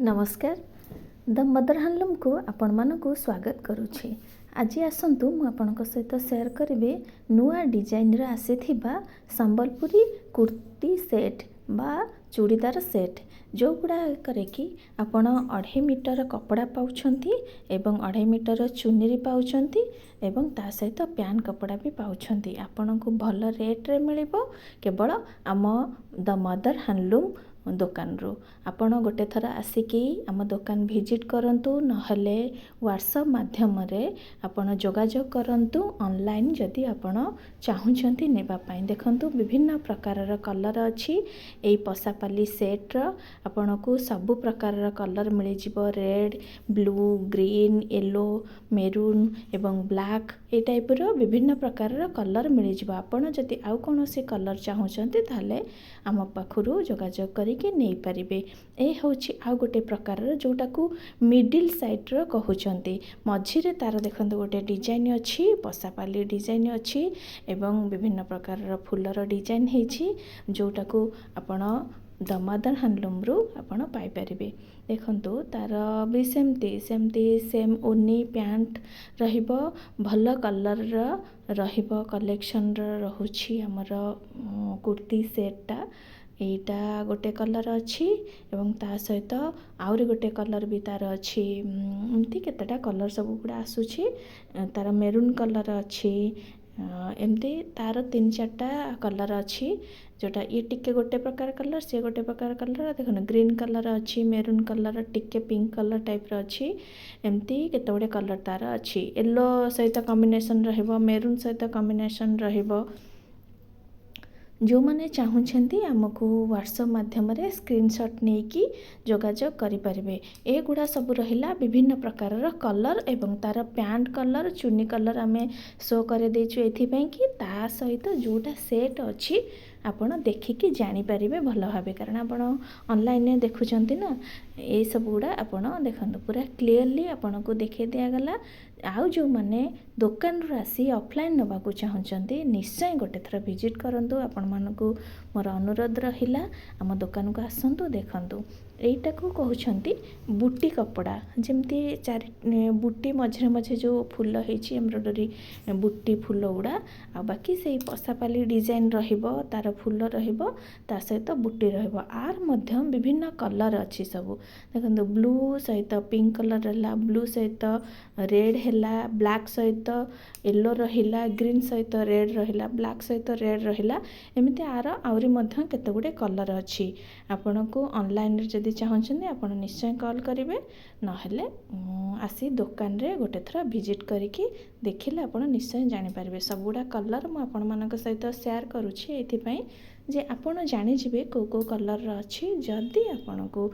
ନମସ୍କାର, ଦ ମଦର ହ୍ୟାଣ୍ଡଲୁମ୍କୁ ଆପଣମାନଙ୍କୁ ସ୍ୱାଗତ କରୁଛି। ଆଜି ଆସନ୍ତୁ, ମୁଁ ଆପଣଙ୍କ ସହିତ ସେୟାର କରିବି ନୂଆ ଡିଜାଇନର ଆସିଥିବା ସମ୍ବଲପୁରୀ କୁର୍ତ୍ତୀ ସେଟ୍ ବା ଚୁଡ଼ିଦାର ସେଟ୍, ଯେଉଁଗୁଡ଼ାକରେ କି ଆପଣ 2.5 ମିଟର କପଡ଼ା ପାଉଛନ୍ତି ଏବଂ 2.5 ମିଟର ଚୁନରି ପାଉଛନ୍ତି ଏବଂ ତା ସହିତ ପ୍ୟାଣ୍ଟ କପଡ଼ା ବି ପାଉଛନ୍ତି। ଆପଣଙ୍କୁ ଭଲ ରେଟ୍ରେ ମିଳିବ କେବଳ ଆମ ଦ ମଦର ହ୍ୟାଣ୍ଡଲୁମ୍ ଦୋକାନରୁ। ଆପଣ ଗୋଟେ ଥର ଆସିକି ଆମ ଦୋକାନ ଭିଜିଟ୍ କରନ୍ତୁ, ନହେଲେ ହ୍ୱାଟ୍ସଅପ୍ ମାଧ୍ୟମରେ ଆପଣ ଯୋଗାଯୋଗ କରନ୍ତୁ ଅନଲାଇନ୍, ଯଦି ଆପଣ ଚାହୁଁଛନ୍ତି ନେବା ପାଇଁ। ଦେଖନ୍ତୁ, ବିଭିନ୍ନ ପ୍ରକାରର କଲର୍ ଅଛି। ଏଇ ପଶାପାଲି ସେଟ୍ର ଆପଣଙ୍କୁ ସବୁ ପ୍ରକାରର କଲର୍ ମିଳିଯିବ। Red, blue, green, yellow, maroon ଏବଂ ବ୍ଲାକ୍, ଏଇ ଟାଇପ୍ର ବିଭିନ୍ନ ପ୍ରକାରର କଲର୍ ମିଳିଯିବ। ଆପଣ ଯଦି ଆଉ କୌଣସି କଲର୍ ଚାହୁଁଛନ୍ତି, ତାହେଲେ ଆମ ପାଖରୁ ଯୋଗାଯୋଗ କରିକି ନେଇପାରିବେ। ଏ ହେଉଛି ଆଉ ଗୋଟେ ପ୍ରକାରର, ଯେଉଁଟାକୁ ମିଡ଼ିଲ୍ ସାଇଡ଼୍ର କହୁଛନ୍ତି। ମଝିରେ ତା'ର ଦେଖନ୍ତୁ ଗୋଟେ ଡିଜାଇନ୍ ଅଛି, ପଶାପାଲି ଡିଜାଇନ୍ ଅଛି ଏବଂ ବିଭିନ୍ନ ପ୍ରକାରର ଫୁଲର ଡିଜାଇନ୍ ହେଇଛି, ଯେଉଁଟାକୁ ଆପଣ ଦ ମଦର ହ୍ୟାଣ୍ଡଲୁମ୍ରୁ ଆପଣ ପାଇପାରିବେ। ଦେଖନ୍ତୁ, ତା'ର ବି ସେମିତି ସେମିତି ସେମ୍ ଓନି ପ୍ୟାଣ୍ଟ ରହିବ, ଭଲ କଲର୍ର ରହିବ, କଲେକ୍ସନ୍ର ରହୁଛି ଆମର କୁର୍ତ୍ତୀ ସେଟ୍ଟା। ଏଇଟା ଗୋଟେ କଲର୍ ଅଛି ଏବଂ ତା ସହିତ ଆହୁରି ଗୋଟେ କଲର୍ ବି ତା'ର ଅଛି। ଏମିତି କେତେଟା କଲର୍ ସବୁ ଗୁଡ଼ା ଆସୁଛି। ତା'ର ମେରୁନ୍ କଲର୍ ଅଛି। ଏମିତି ତା'ର ତିନି ଚାରିଟା କଲର୍ ଅଛି, ଯେଉଁଟା ଇଏ ଟିକେ ଗୋଟେ ପ୍ରକାର କଲର୍, ସିଏ ଗୋଟେ ପ୍ରକାର କଲର୍। ଦେଖନ୍ତୁ, ଗ୍ରୀନ୍ କଲର୍ ଅଛି, ମେରୁନ୍ କଲର୍, ଟିକେ ପିଙ୍କ କଲର୍ ଟାଇପ୍ର ଅଛି। ଏମିତି କେତେ ଗୁଡ଼ିଏ କଲର୍ ତା'ର ଅଛି। ୟେଲୋ ସହିତ କମ୍ବିନେସନ୍ ରହିବ, ମେରୁନ୍ ସହିତ କମ୍ବିନେସନ୍ ରହିବ। ଯେଉଁମାନେ ଚାହୁଁଛନ୍ତି, ଆମକୁ ହ୍ୱାଟ୍ସଅପ୍ ମାଧ୍ୟମରେ ସ୍କ୍ରିନସଟ୍ ନେଇକି ଯୋଗାଯୋଗ କରିପାରିବେ। ଏଗୁଡ଼ା ସବୁ ରହିଲା ବିଭିନ୍ନ ପ୍ରକାରର କଲର୍ ଏବଂ ତା'ର ପ୍ୟାଣ୍ଟ କଲର୍, ଚୁନି କଲର୍ ଆମେ ଶୋ କରିଦେଇଛୁ ଏଇଥିପାଇଁ କି ତା ସହିତ ଯେଉଁଟା ସେଟ୍ ଅଛି, ଆପଣ ଦେଖିକି ଜାଣିପାରିବେ ଭଲ ଭାବେ, କାରଣ ଆପଣ ଅନଲାଇନ୍ରେ ଦେଖୁଛନ୍ତି ନା। ଏଇସବୁ ଗୁଡ଼ା ଆପଣ ଦେଖନ୍ତୁ, ପୁରା କ୍ଲିଅରଲି ଆପଣଙ୍କୁ ଦେଖାଇ ଦିଆଗଲା। ଆଉ ଯେଉଁମାନେ ଦୋକାନରୁ ଆସି ଅଫଲାଇନ୍ ନେବାକୁ ଚାହୁଁଛନ୍ତି, ନିଶ୍ଚୟ ଗୋଟେ ଥର ଭିଜିଟ୍ କରନ୍ତୁ। ଆପଣମାନଙ୍କୁ ମୋର ଅନୁରୋଧ ରହିଲା, ଆମ ଦୋକାନକୁ ଆସନ୍ତୁ, ଦେଖନ୍ତୁ। ଏଇଟାକୁ କହୁଛନ୍ତି ବୁଟି କପଡ଼ା। ଯେମିତି ଚାରି ବୁଟି ମଝିରେ ମଝିରେ ଯେଉଁ ଫୁଲ ହେଇଛି, ଏମ୍ବ୍ରଏଡ଼ରୀ ବୁଟି ଫୁଲ ଗୁଡ଼ା, ଆଉ ବାକି ସେଇ ପଶାପାଲି ଡିଜାଇନ୍ ରହିବ, ତା'ର ଫୁଲ ରହିବ, ତା ସହିତ ବୁଟି ରହିବ। ଆର ମଧ୍ୟ ବିଭିନ୍ନ କଲର୍ ଅଛି ସବୁ। ଦେଖନ୍ତୁ, ବ୍ଲୁ ସହିତ ପିଙ୍କ କଲର୍ ରହିଲା, ବ୍ଲୁ ସହିତ ରେଡ଼୍ ହେଲା, ବ୍ଲାକ୍ ସହିତ ୟେଲୋ ରହିଲା, ଗ୍ରୀନ୍ ସହିତ ରେଡ଼୍ ରହିଲା, ବ୍ଲାକ୍ ସହିତ ରେଡ଼୍ ରହିଲା। ଏମିତି ଆର ଆହୁରି ମଧ୍ୟ କେତେ ଗୁଡ଼ିଏ କଲର୍ ଅଛି। ଆପଣଙ୍କୁ ଅନଲାଇନ୍ରେ ଯଦି ଚାହୁଁଛନ୍ତି, ଆପଣ ନିଶ୍ଚୟ କଲ୍ କରିବେ, ନହେଲେ ଆସି ଦୋକାନରେ ଗୋଟେ ଥର ଭିଜିଟ୍ କରିକି ଦେଖିଲେ ଆପଣ ନିଶ୍ଚୟ ଜାଣିପାରିବେ। ସବୁଗୁଡ଼ା କଲର୍ ମୁଁ ଆପଣମାନଙ୍କ ସହିତ ସେୟାର କରୁଛି ଏଇଥିପାଇଁ ଯେ ଆପଣ ଜାଣିଯିବେ କେଉଁ କେଉଁ କଲର୍ର ଅଛି। ଯଦି ଆପଣଙ୍କୁ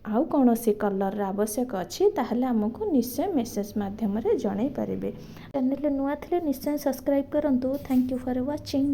ଆଉ କୌଣସି କଲର୍ର ଆବଶ୍ୟକ ଅଛି, ତାହେଲେ ଆମକୁ ନିଶ୍ଚୟ ମେସେଜ୍ ମାଧ୍ୟମରେ ଜଣାଇ ପାରିବେ। ଚ୍ୟାନେଲରେ ନୂଆ ଥିଲେ ନିଶ୍ଚୟ ସବସ୍କ୍ରାଇବ୍ କରନ୍ତୁ। Thank you for watching.